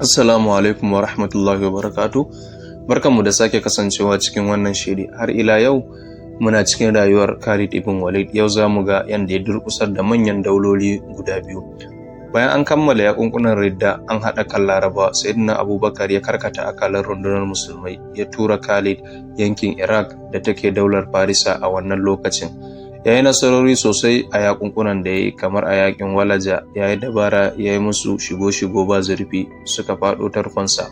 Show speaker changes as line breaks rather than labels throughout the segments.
Assalamu alaikum wa rahmatullahi wa barakatu. Barkanmu da sake kasancewa cikin wannan shiri. Har ila yau muna cikin rayuwar Khalid ibn Walid. Yau za mu ga yadda ya durƙusar da manyan dauloli guda biyu. Bayan an kammala yaƙunƙunan ridda, an haɗa kan Laraba, Sayyidina Abubakar ya karkata akalar rundunar musulmai, ya tura Khalid yankin Iraq da take daular Farisa a wannan lokacin. Ya yi nasarori sosai a yakunkunan da ya yi, kamar a yakin Walaja ya yi dabara ya yi musu shigo-shigo ba zurfi, suka faɗo tarkonsa,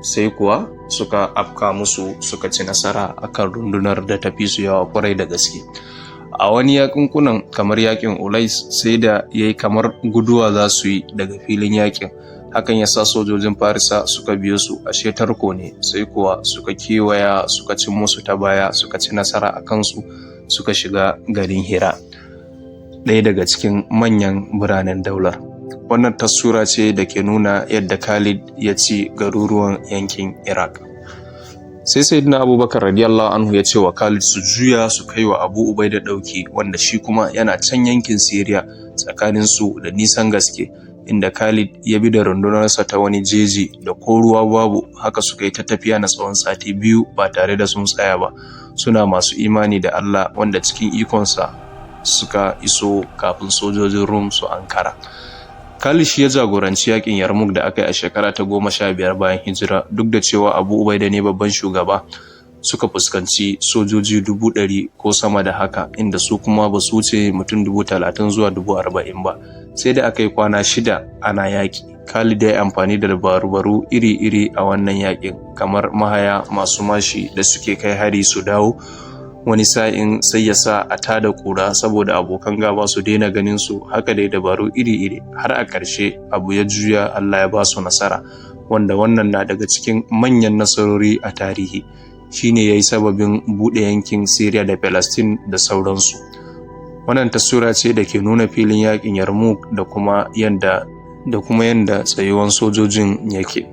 sai kuwa suka afka musu, suka ci nasara akan rundunar da tafi su yawa kwarai da gaske. A wani yakunkunan kamar yakin Ulais, sai da ya yi kamar guduwa za su yi daga filin yakin, hakan ya sa sojojin Farisa suka biyo su, ashe tarko ne, sai kuwa suka kewaya suka ci musu ta baya, suka ci nasara a kansu, suka shiga garin Hira, ɗaya daga cikin manyan biranen daular. Wannan taswira ce da ke nuna yadda Khalid ya ci garuruwan yankin Iraq. Sai Sayyidina Abubakar radiyallahu anhu ya ce wa Khalid su juya su kai wa Abu Ubaida ɗauki, wanda shi kuma yana can yankin Syria, tsakanin su da nisan gaske, inda Khalid ya bi da rundunarsa ta wani jeji da ko ruwa babu. Haka suka yi ta tafiya na tsawon sati 2 ba tare da sun tsaya ba, suna masu imani da Allah, wanda cikin ikonsa suka iso kafin sojojin Rum su ankara. Khalid shi ya jagoranci yakin Yarmouk da aka yi a shekara ta 15 bayan hijira, duk da cewa Abu Ubaida ne babban shugaba. Suka fuskanci sojoji 100,000 ko sama da haka, inda su kuma ba su wuce mutum 30,000 zuwa 40,000 ba. Sai da aka yi kwana 6 ana yaƙi. Khalid ya yi amfani da dabaru iri-iri a wannan yaƙin, kamar mahaya masu mashi da suke kai hari su dawo, wani sa'in sai ya sa a tada ƙura saboda abokan gaba su daina ganin su, haka dai dabaru iri-iri, har a ƙarshe abu ya juya, Allah ya ba su nasara, wanda wannan na daga cikin manyan nasarori a tarihi. Shine ya yi sababin buɗe yankin Syria da Palestine da sauransu. Wannan taswira ce da ke nuna filin yakin Yarmouk da kuma yanda tsayuwan sojojin yake.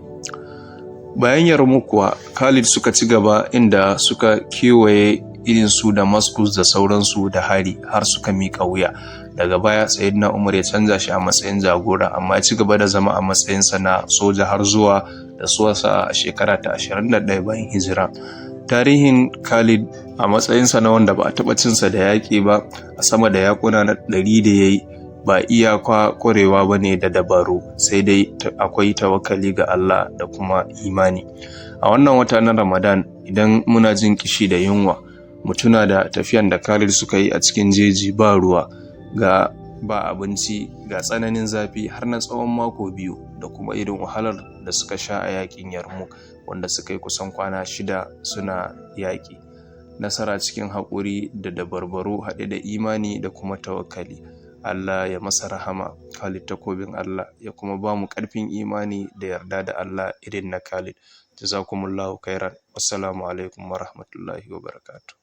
Bayan Yarmouk kuwa, Khalid suka ci gaba, inda suka kewaye irin su Damascus da sauransu da hari har suka miƙa wuya. Daga baya Sayyidina Umar ya canza shi a matsayin jagora, amma ya ci gaba da zama a matsayinsa na soja har zuwa rasuwarsa a shekara ta 21 bayan hijira. Tarihin Khalid a matsayinsa na wanda ba a taɓa cinsa da yaƙi ba a sama da yaƙuna na 100 da ya yi, ba iyaka ƙwarewa ba ne da dabaru, sai dai akwai tawakkali ga Allah da kuma imani. A wannan wata na Ramadan, idan muna jin kishi da yunwa, mu tuna da tafiyan da Khalid suka yi a cikin jeji, ba ruwa, ga ba abinci, ga tsananin zafi har na tsawon mako 2, da kuma irin wahalar da suka sha a yakin Yarmouk, wanda suka yi kusan kwana 6 suna yaƙi. Nasara cikin haƙuri da dabarbaru haɗe da imani da kuma tawakkali. Allah ya masa rahama, Khalid takobin Allah, ya kuma ba mu ƙarfin imani da yarda da Allah irin na Khalid. Jazakumullahu khairan. Wassalamu alaikum wa rahmatullahi wa barakatuh.